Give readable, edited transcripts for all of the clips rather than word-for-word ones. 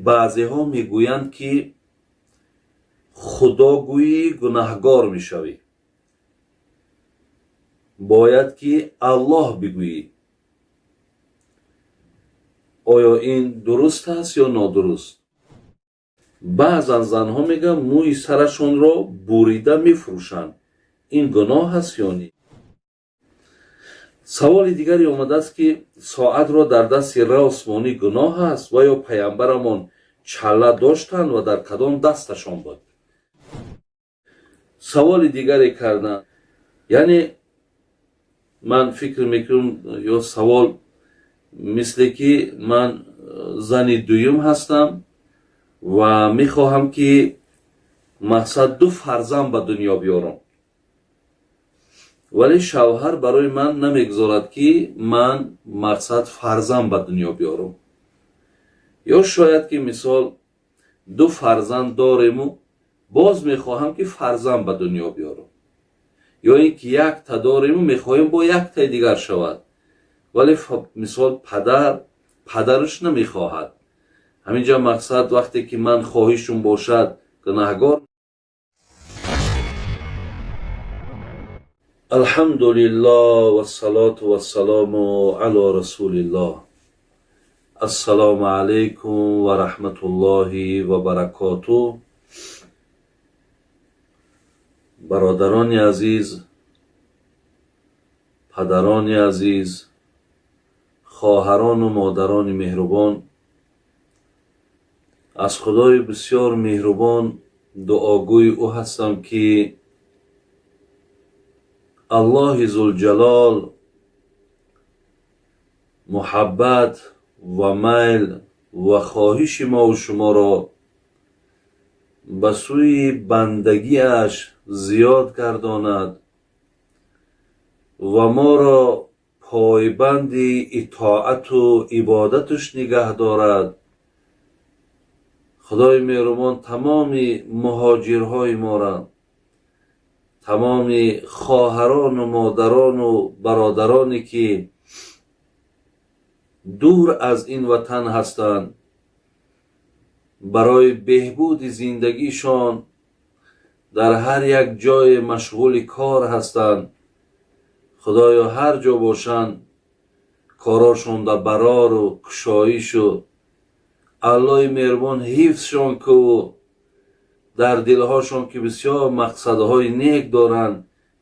Баъзеҳо мегӯянд, ки худогӯӣ гунаҳгор мешавӣ, бояд ки Аллоҳ бигӯӣ. Оё ин дуруст аст ё нодуруст? Баъзан занҳо мегӯянд, мӯи сарашонро бурида мефурӯшанд. Ин гуноҳ аст ё не? Саволи дигаре омадааст, ки соатро дар дасти рост монӣ гуноҳ аст ва ё паямбарамон чалла доштанд ва дар кадом дасташон буд? Саволи дигаре карданд, яъне ман фикр мекунам, ё савол мисле ки ман зани дуюм ҳастам ва мехоҳам, ки мақсад ду фарзанд ба дунё биёрам, вале шавҳар барои ман намегузорад, ки ман мақсад фарзанд ба дунё биёрам. Ё шояд ки мисол ду фарзанд дорему боз мехоҳам, ки фарзанд ба дунё биёрам, ё ин ки якта дорему мехоҳем бо яктаи дигар шавад, вале мисол падараш намехоҳад. Ҳаминҷа мақсад вақте ки ман хоҳишум бошад, гунаҳгор? Алҳамдулиллоҳ, вассалоту вассалому ало расулиллоҳ. Ассалому алайкум ва раҳматуллоҳи ва баракотуҳ. Бародарони азиз, падарони азиз, хоҳарону модарони меҳрубон, аз Худои бисёр меҳрубон дуогӯи ӯ ҳастам, ки Аллоҳи Зулҷалол муҳаббат ва майл ва хоҳиши мову шуморо ба сӯи бандагиаш зиёд гардонад ва моро пойбанди итоату ибодаташ нигаҳ дорад. Худои меҳрубон тамоми муҳоҷирҳои моро, тамоми хоҳарону модарону бародароне, ки дур аз ин ватан ҳастанд, барои беҳбуди зиндагишон дар ҳар як ҷое машғули кор ҳастанд, Худоё, ҳар ҷо бошанд, корошон дар барору кушоишу Аллоҳи меҳрубон ҳифзшон куву дар дилҳошон, ки бисёр мақсадҳои нек доранд,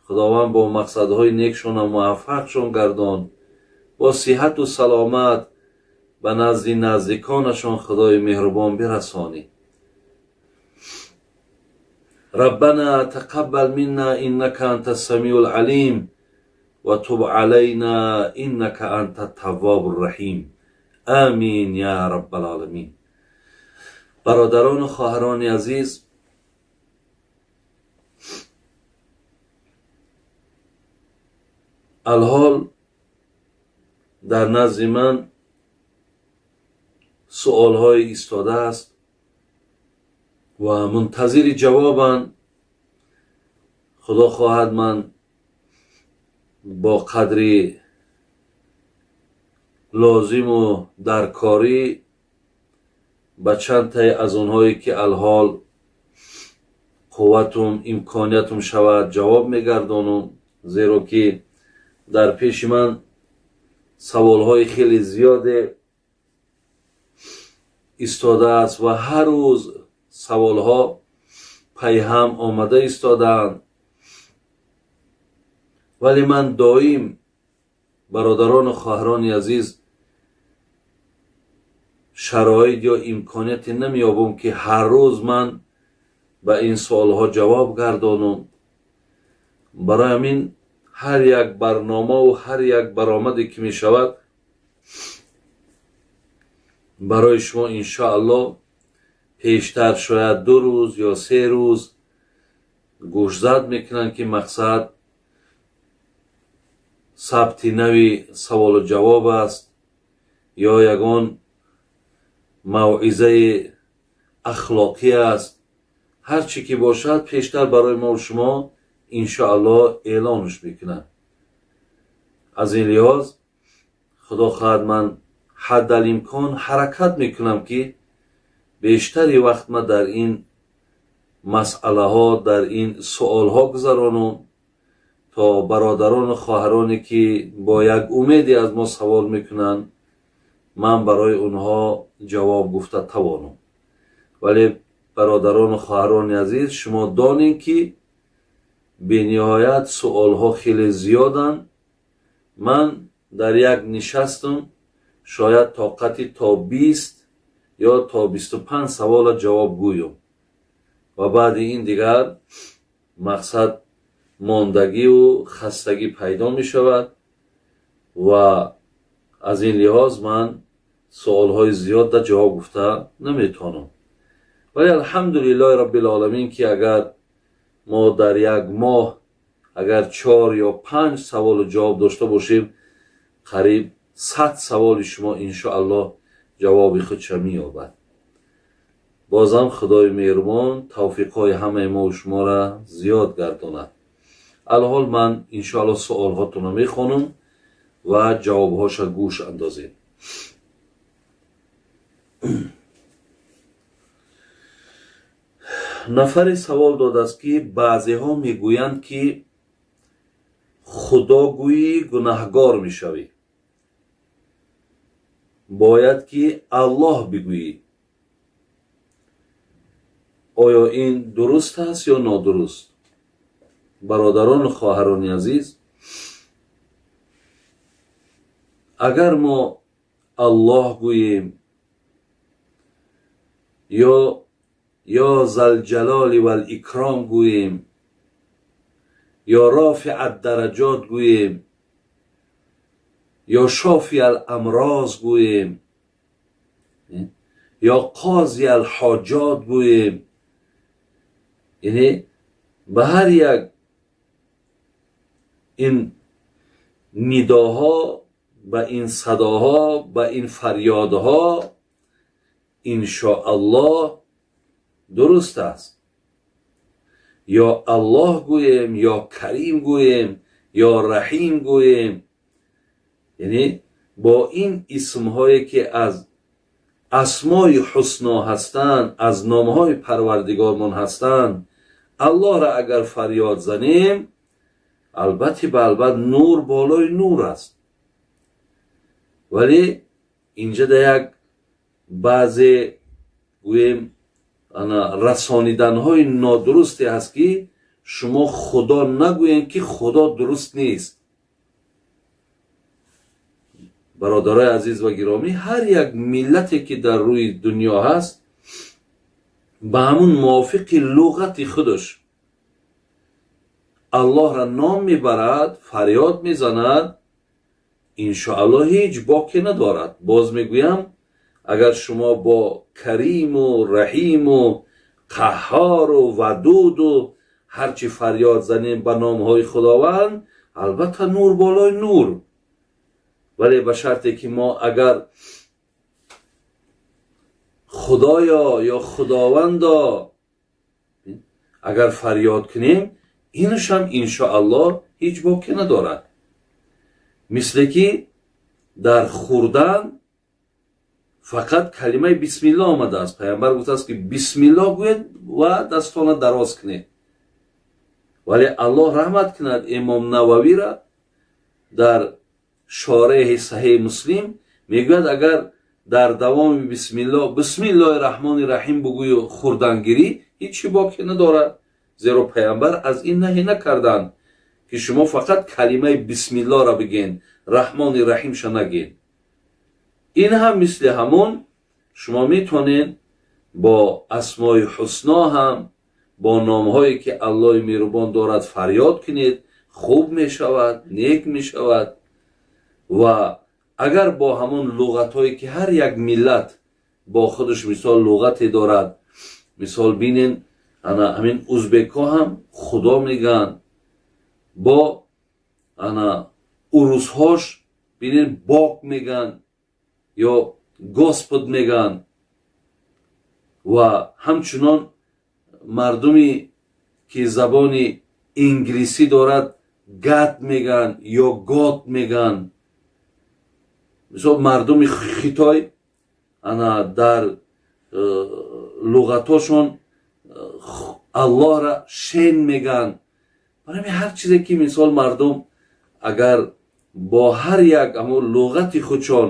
Худованд бо мақсадҳои некшона муваффақшон гардон, бо сиҳату саломат ба назди наздиконашон Худои меҳрубон бирасонӣ. Раббана тақаббал минна иннака анта самиу лалим ва туб алайна иннака анта таввобу рраҳим. Амин я раббалоламин. Бародарону хоҳарони азиз, алҳол дар назди ман суолҳое истодааст ва мунтазири ҷавобанд. Худо хоҳад, ман бо қадри лозиму даркорӣ ба чандтае аз онҳое, ки алҳол қувватум, имкониятум шавад, ҷавоб мегардонум, зеро ки дар пеши ман саволҳои хеле зиёде истодааст ва ҳар рӯз саволҳо пайҳам омада истодаанд. Вале ман доим, бародарону хоҳарони азиз, шароит ё имконияте намеёбам, ки ҳар рӯз ман ба ин суолҳо ҷавоб гардонум. Барои ҳамин ҳар як барномаву ҳар як баромаде, ки мешавад, барои шумо иншоаллоҳ пештар шояд 2 рӯз ё 3 рӯз гӯшзад мекунанд, ки мақсад сабти нави саволу ҷавоб аст ё ягон мавъизаи ахлоқӣ аст. Ҳар чӣ ки бошад, пештар барои мо шумо иншоаллоҳ эълонш мекунад. Аз ин лиҳоз, Худо хоҳад, ман ҳаддалимкон ҳаракат мекунам, ки Бештари вақт ман дар ин масъалаҳо, дар ин суолҳо гузаронам, то бародарону хоҳароне, ки бо як умеде аз мо савол мекунанд, ман барои онҳо ҷавоб гуфта тавонам. Вале, бародарону хоҳарони азиз, шумо донед, ки бениҳоят суолҳо хеле зиёданд. Ман дар як нишастам шояд тоқати то 20 ё то 25 савола ҷавоб гӯям ва баъди ин дигар мақсад мондагиву хастагӣ пайдо мешавад ва аз ин лиҳоз ман суолҳои зиёдда ҷавоб гуфта наметавонам. Вале алҳамдулиллоҳи роббилоламин, ки агар мо дар як моҳ агар чор ё панҷ саволу ҷавоб дошта бошем, қариб 100 саволи шумо иншоаллоҳ ҷавоби худша меёбад. Бозам Худои меҳрубон тавфиқҳои ҳамаи мову шуморо зиёд гардонад. Алҳол ман иншоаллоҳ суолҳотонро мехонам ва ҷавобҳоша гӯш андозед. Нафаре савол додааст, ки баъзеҳо мегӯянд, ки худогӯӣ гунаҳгор мешавӣ, бояд ки Аллоҳ бигӯӣ. Оё ин дуруст аст ё нодуруст? Бародарону хоҳарони азиз, агар мо Аллоҳ гӯем ё залҷалоли валикром гӯем ё рофиъ аддараҷот гӯем ё шофи аламроз гӯем ё қози алҳоҷот гӯем, яъне ба ҳар як ин нидоҳо, ба ин садоҳо, ба ин фарёдҳо иншоаллоҳ дуруст аст. Ё Аллоҳ гӯем, ё Карим гӯем, ё Раҳим гӯем, яъне бо ин исмҳое, ки аз асмои ҳусно ҳастанд, аз номҳои Парвардигормон ҳастанд, Аллоҳро агар фарёд занем, албатта ба албат нур болои нур аст. Вале инҷа да як баъзе гӯем расониданҳои нодурусте ҳаст, ки шумо Худо нагӯем, ки Худо дуруст нест. Бародарои азиз ва гиромӣ, ҳар як миллате, ки дар рӯи дунё ҳаст, ба ҳамун мувофиқи луғати худаш Аллоҳро ном мебарад, фарёд мезанад, иншоаллоҳ ҳеҷ боке надорад. Боз мегӯям, агар шумо бо Кариму Раҳиму Қаҳҳору Вадуду ҳарчи фарёд занем ба номҳои Худованд, албатта нур болои нур. Вале ба шарте, ки мо агар Худоё ё Худовандо агар фарёд кунем, инашам иншоаллоҳ ҳеҷ боке надорад. Мисле ки дар хӯрдан фақат калимаи бисмилло омадааст. Пайғамбар гуфтааст, ки бисмилло гӯед ва дастона дароз кунед. Вале Аллоҳ раҳмат кунад имом Нававира, дар шореҳи Саҳеҳи Муслим мегӯяд, агар дар давоми бисмилло бисмиллоҳи раҳмони раҳим бугӯю хӯрдангирӣ, ҳеҷ боке надорад, зеро пайғамбар аз ин наҳӣ накарданд, ки шумо фақат калимаи бисмиллоро бигӯен, раҳмони раҳимша нагӯен. Ин ҳам мисли ҳамон, шумо метавонед бо асмои ҳусно ҳам, бо номҳое, ки Аллоҳи меҳрубон дорад, фарёд кунед, хуб мешавад, нек мешавад. Ва агар бо ҳамон луғатҳое, ки ҳар як миллат бо худаш мисол луғате дорад, мисол бинен, ана ҳамин узбекҳо ҳам Худо мегӯянд, бо ана урусҳош бинен, Бог мегӯянд ё Господ мегӯянд, ва ҳамчунон мардуме, ки забони инглисӣ дорад, God мегӯянд ё God мегӯянд. Мисол, мардуми Хитой ана дар Луғатҳошон Аллоҳра шен мегӯянд. Барои ҳар чизе ки, мисол, мардум агар бо ҳар як ҳамун луғати худшон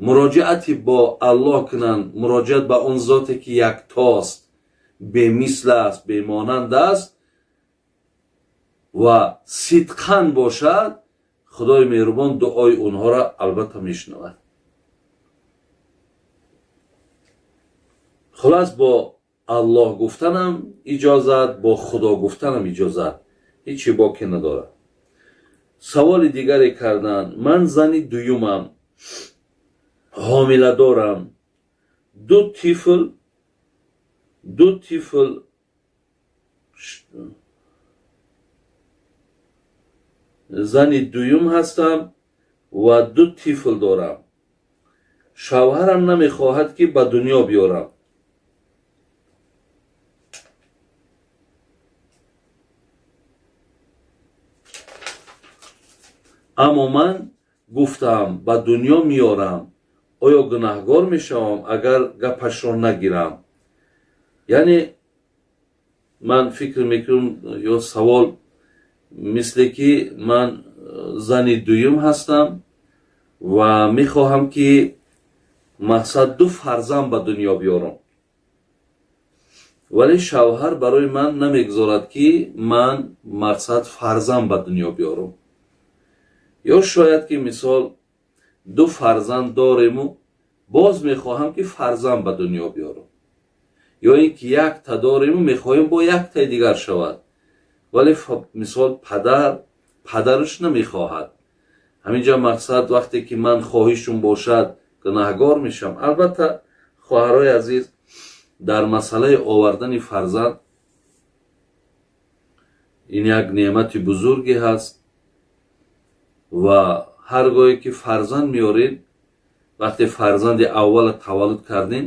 муроҷиати бо Аллоҳ кунанд, муроҷиат ба он зоте ки яктост, бемисл аст, бемонанд аст ва сидқан бошад, Худои меҳрубон дуои онҳоро албатта мешунавад. Хулас, бо Аллоҳ гуфтанам иҷозат, бо Худо гуфтанам иҷозат, ҳечи боке надорад. Саволи дигаре карданд: ман зани дуюмам, ҳомиладорам, ду тифл. Зани дуюм ҳастам ва ду тифл дорам. Шавҳарам намехоҳад, ки ба дунё биёрам. Аммо ман гуфтам, ба дунё меорам. Оё гунаҳгор мешавам, агар гапашро нагирам? Яъне ман фикр мекунам, ё савол мисле ки ман зани дуюм ҳастам ва мехоҳам, ки мақсад ду фарзанд ба дунё биёрам, вале шавҳар барои ман намегузорад, ки ман мақсад фарзанд ба дунё биёрам. Ё шояд ки, мисол, ду фарзанд дорему боз мехоҳам, ки фарзанд ба дунё биёрам, ё ин ки якта дорему мехоҳем бо яктаи дигар шавад, вале, мисол, падараш намехоҳад. Ҳаминҷа мақсад, вақте ки ман хоҳишум бошад, гунаҳгор мешавам? Албатта, хоҳарои азиз, дар масъалаи овардани фарзанд ин як неъмати бузурге ҳаст ва ҳар гоҳе ки фарзанд меоред, вақте фарзанди аввала таваллуд кардем,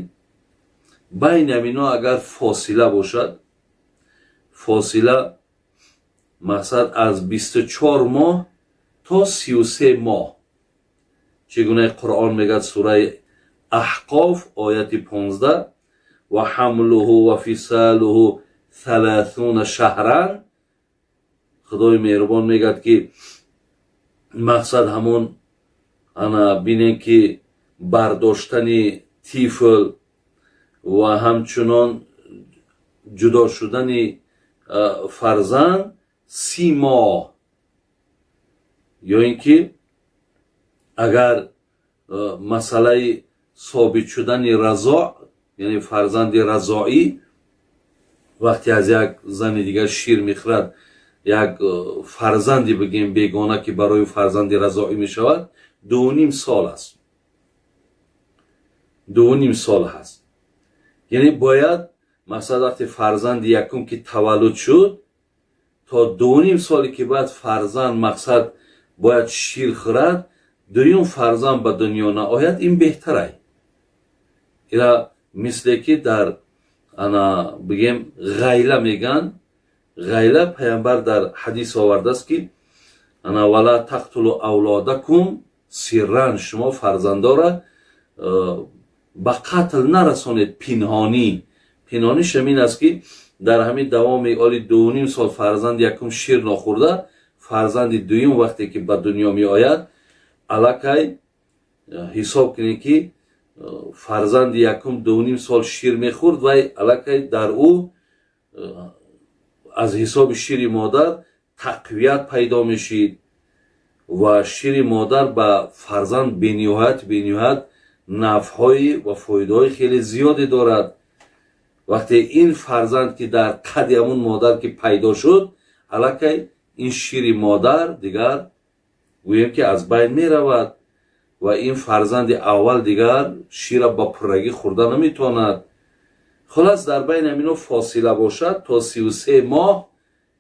байни ҳамино агар фосила бошад, фосила мақсад аз 24 моҳ то 33 моҳ, чӣ гунаи Қуръон мегӯяд, сураи Аҳқоф, ояти 15: ва ҳамлуҳу ва фисалуҳу 30 шаҳран. Худои меҳрубон мегӯяд, ки мақсад ҳамон ана бинем, ки бардоштани тифл ва ҳамчунон ҷудо шудани фарзанд 30 моҳ, ё ин ки агар масъалаи собит шудани разоъ, яъне фарзанди разоӣ, вақте аз як зани дигар шир мехӯрад, як фарзанди, бигем, бегона, ки барои фарзанди разоӣ мешавад, 2,5 сол аст, 2,5 сол ҳаст. Яъне бояд, масалан, вақте фарзанди якум ки таваллуд шуд, то 2,5 соле ки бояд фарзанд, мақсад, бояд шир хӯрад, дуюм фарзанд ба дунё наояд, ин беҳтарай. Ира мисле ки дар ана бигем ғайла меган, ғайла, паямбар дар ҳадис овардааст, ки ана вала тақтулу авлодакум сирран, шумо фарзандора ба қатл нарасонед пинҳонӣ. Пинҳониш ҳамин аст, ки дар ҳамин давоми оли 2,5 сол фарзанди якум шир нохӯрда, фарзанди дуюм вақте ки ба дунё меояд, аллакай ҳисоб кунед, ки фарзанди якум 2,5 сол шир мехӯрд, вай аллакай дар ӯ аз ҳисоби шири модар тақвият пайдо мешид ва шири модар ба фарзанд бениҳоят нафъҳои ва фоидаҳои хеле зиёде дорад. Вақте ин фарзанд ки дар қади ҳамун модар ки пайдо шуд, аллакай ин шири модар дигар, гӯем ки, аз байн меравад ва ин фарзанди аввал дигар шира ба пуррагӣ хӯрда наметавонад. Хулас, дар байни ҳамино фосила бошад то 33 моҳ,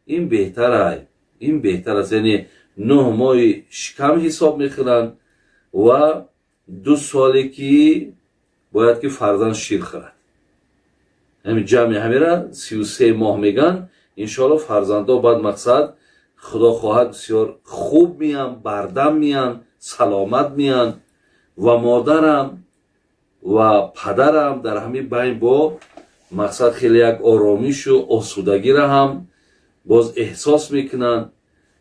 ин беҳтарай, ин беҳтар аст. Яъне 9 моҳи шикам ҳисоб мекунанд ва 2 соле ки бояд ки фарзанд шир хӯрад, ҳамин ҷамъи ҳамира 33 моҳ мегӯянд. Иншоалло, фарзандо баъд, мақсад, Худо хоҳад, бисёр хуб меянд, бардам меянд, саломат меянд ва модарам ва падарам дар ҳамин байн бо Мақсад, хеле як оромишу осудагиро ҳам боз эҳсос мекунанд.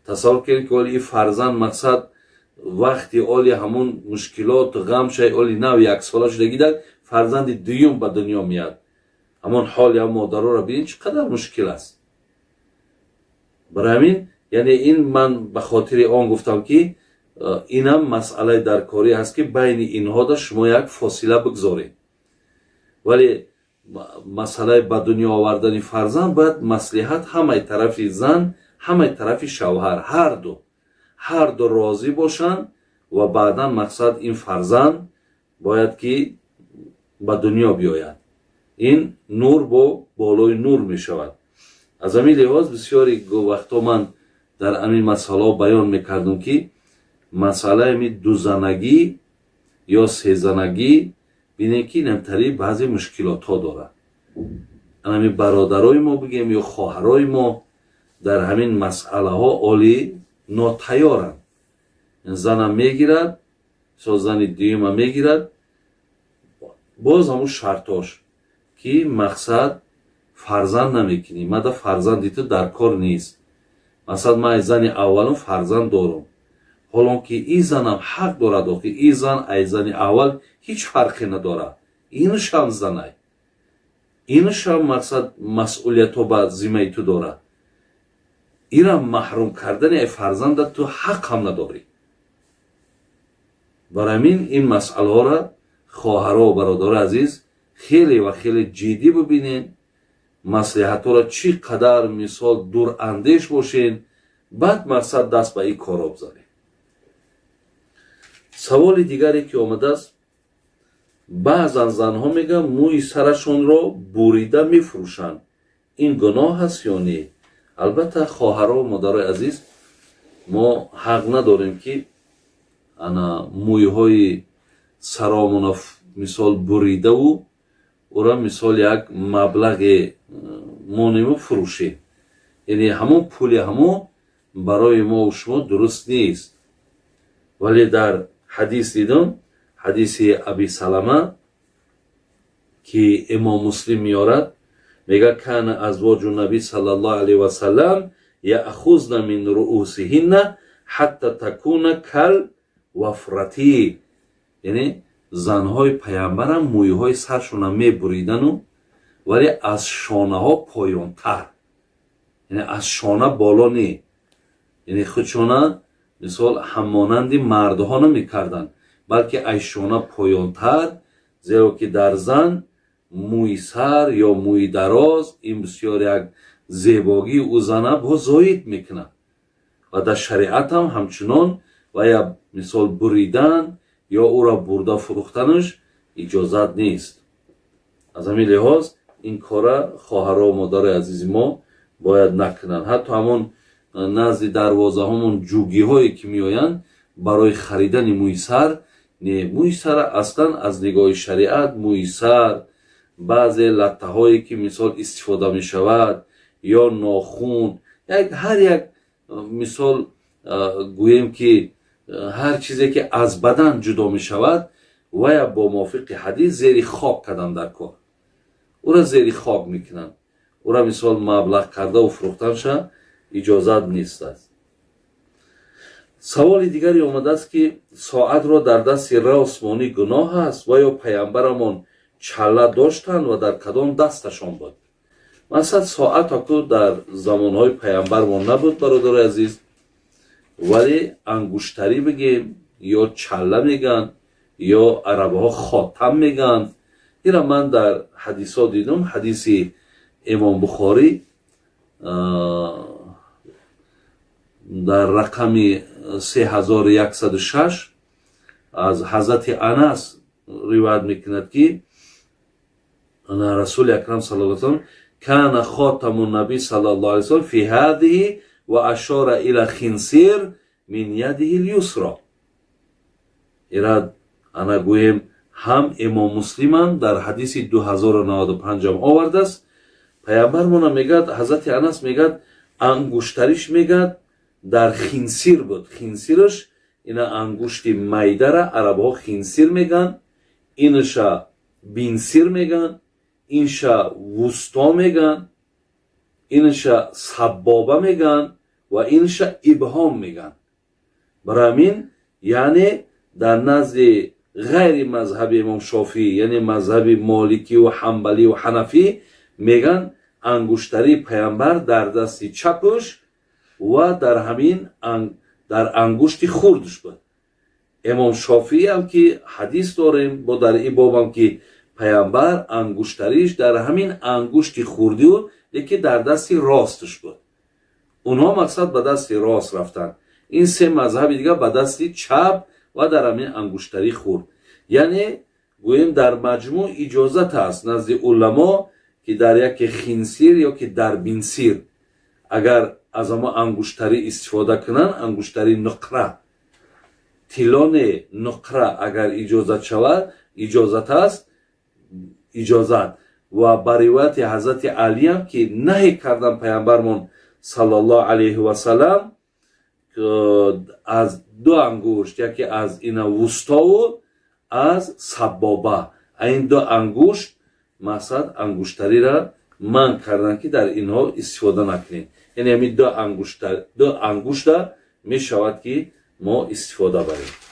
Тасаввур кунед, ки оли ин фарзанд, мақсад, вақти оли ҳамун мушкилоту ғамшай, оли нав яксола шудагида фарзанди дуюм ба дунё меяд. Ҳамон ҳоли ҳам модароро бинед, чӣ қадар мушкил аст. Барои ҳамин, яъне, ин ман ба хотири он гуфтам, ки инам масъалаи даркорӣ ҳаст, ки байни инҳода шумо як фосила бигзоред. Вале масъалаи ба дунё овардани фарзанд бояд маслиҳат ҳамаи тарафи зан, ҳамаи тарафи шавҳар, ҳарду розӣ бошанд ва баъдан, мақсад, ин фарзанд бояд ки ба дунё биёяд. Ин нур бо болои нур мешавад. Аз ҳамин лиҳоз бисёри вақтҳо ман дар ҳамин масъалаҳо баён мекардам, ки масъалаи ҳами дузанагӣ ё сезанагӣ, бинед, ки инамтари баъзе мушкилотҳо дорад. Ҳамин бародарои мо бигем ё хоҳарои мо дар ҳамин масъалаҳо оли нотайёранд. Занам мегирад, со зани дуюма мегирад, боз ҳамун шартош, ки, мақсад, фарзанд намекунӣ, мада фарзанди ту дар кор нест, мақсад, ман аз зани аввалум фарзанд дорам. Ҳолон ки ин занам ҳақ дорад. Охи ин зан аз зани аввал ҳеҷ фарқе надорад. Инушам занай, инушам, мақсад, масъулиятҳо ба зиммаи ту дорад. Инам маҳрум кардани ай фарзанда ту ҳақ ҳам надорӣ. Барои ҳамин ин масъалаҳоро, хоҳаро, бародари азиз, хеле ва хеле ҷиддӣ бибинед, маслиҳатҳоро чӣ қадар, мисол, дурандеш бошед, баъд, мақсад, даст ба ин корро бизанед. Саволи дигаре ки омадааст: баъзан занҳо, мегӯянд, мӯи сарашонро бурида мефурӯшанд, ин гуноҳ аст ё не? Албатта, хоҳаро, модарои азиз, мо ҳақ надорем, ки ана мӯйҳои саромона, мисол, буридаву ӯра, мисол, як маблағе монему фурӯшем. Яъне ҳамон пули ҳамон барои мову шумо дуруст нест. Вале дар ҳадис дидам, ҳадиси Аби Салама, ки Имом Муслим меорад, мега: كان أزواج النبي صلى الله عليه وسلم يأخذن من رءوسهن حتى تكون كالوفرة. Яъне занҳои паямбарам мӯйҳои саршона мебуридану, вале аз шонаҳо поёнтар, яъне аз шона боло не. Яъне худшона, мисол, ҳаммонанди мардҳо намекарданд, балки аз шона поёнтар, зеро ки дар зан мӯи сар ё мӯи дароз ин бисёр як зебогии ӯ зана боз зоид мекунад. Ва дар шариатам ҳамчунон ва я, мисол, буридан ё ӯро бурда фурӯхтанаш иҷозат нест. Аз ҳамин лиҳоз ин кора хоҳаро, модарои азизи мо бояд накунанд. Ҳатто ҳамон назди дарвозаҳомон ҷугиҳое ки меоянд барои харидани мӯи сар, не, мӯи сара аслан аз нигоҳи шариат, мӯи сар, баъзе латтаҳое ки, мисол, истифода мешавад ё нохун, ҳар як, мисол, гӯем ки ҳар чизе ки аз бадан ҷудо мешавад, вая бо мувофиқи ҳадис зери хок кардан дар кор, ӯра зери хок мекунанд. Ӯра, мисол, маблағ кардаву фурӯхтанша иҷозат нест аст. Саволи дигаре омадааст, ки соатро дар дасти рост монӣ гуноҳ аст ва ё паямбарамон чалла доштанд ва дар кадом дасташон буд? Масалан, соат аку дар замонҳои паямбармон набуд, бародари азиз, вале ангуштарӣ бигем ё чалла мегӯянд, ё арабҳо хотам мегӯянд. Ира ман дар ҳадисҳо дидум. Ҳадиси Имом Бухорӣ дар рақами 3106 аз ҳазрати Анас ривоят мекунад, ки Расули Акрам صلى الله وسلم كان خاتم النبي صلى الله عليه وسلم في هذه وأشار إلى خنصر من يده اليسرى. Ира ана гӯем, ҳам Имом Муслимам дар ҳадиси 2095 овардааст. Паямбармона, мегӯяд ҳазрати Анас, мегӯяд, ангуштариш, мегӯяд, дар хинсир буд. Хинсираш ина ангушти майдара арабҳо хинсир мегӯянд, инаша бинсир мегӯянд. Инша вусто меган, инша саббоба меган ва инша ибҳом меган. Барои ҳамин, яъне дар назди ғайри мазҳаби имом Шофиӣ, яъне мазҳаби моликиву ҳамбаливу ҳанафӣ, меган ангуштарии паямбар дар дасти чапуш ва дар ҳамин дар ангушти хурдш буд. Имом Шофииам ки ҳадис дорем бо дар ин бобам, ки паямбар ангуштариш дар ҳамин ангушти хурдиу, лекин дар дасти ростш буд. Онҳо, мақсад, ба дасти рост рафтанд. Ин се мазҳаби дигар ба дасти чап ва дар ҳамин ангуштарӣ хурд. Яъне гӯем, дар маҷмӯъ иҷозат аст назди уламо, ки дар яке хинсир ё ки дар бинсир агар аз ҳамо ангуштарӣ истифода кунанд, ангуштари нуқра, тилло не, нуқра, агар иҷозат шавад, иҷозат аст, иҷозат. Ва ба ривояти ҳазрати Алиам, ки наҳӣ кардан паямбармон саллаллоҳу алайҳи васалам аз ду ангушт, яке аз ина вустову аз саббоба, ин ду ангушт, мақсад, ангуштариро манъ карданд, ки дар инҳо истифода накунед. Яъне ҳамин ду ангушта мешавад, ки мо истифода барем.